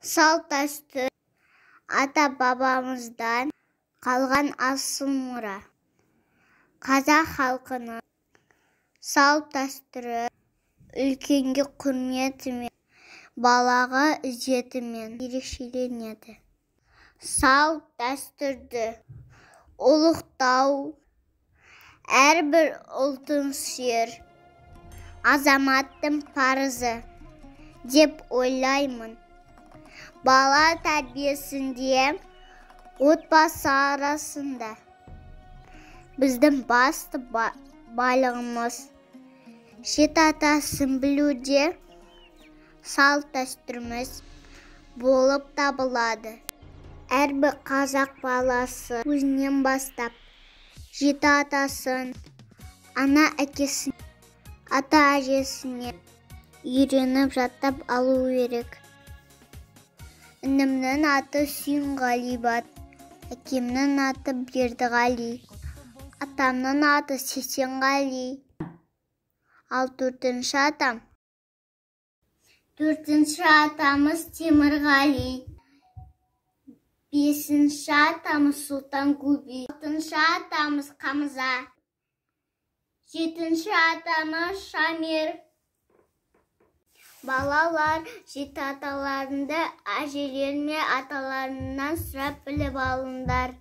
Салт-дәстүр ата-бабамыздан қалған асыл мұра. Қазақ халқының салт-дәстүрі үлкенге құрметімен, балаға ізетімен ерекшеленеді. Салт-дәстүрді ұлықтау әрбір ұлтын сүйер азаматтың парызы деп ойлаймын. Бала тәрбиесінде, отбасы арасында біздің басты байлығымыз жеті атасын білуде салт-дәстүріміз болып табылады. Әрбір қазақ баласы өзінен бастап жеті атасын, ана әкесін, ата әжесіне үйреніп жаттап алу керек. Інімнің аты Сүйінғали, әкемнің аты Бердіғали, атамның аты Сейсенғали. Ал төртінші атам, төртінші атамыз Темірғали, бесінші атамыз Сұлтан Губи, алтыншы атамыз Қамза, жетінші атамыз Шамир. Балалар, жеті аталарыңды әжелер мен аталарыңнан сұрап біліп алыңдар.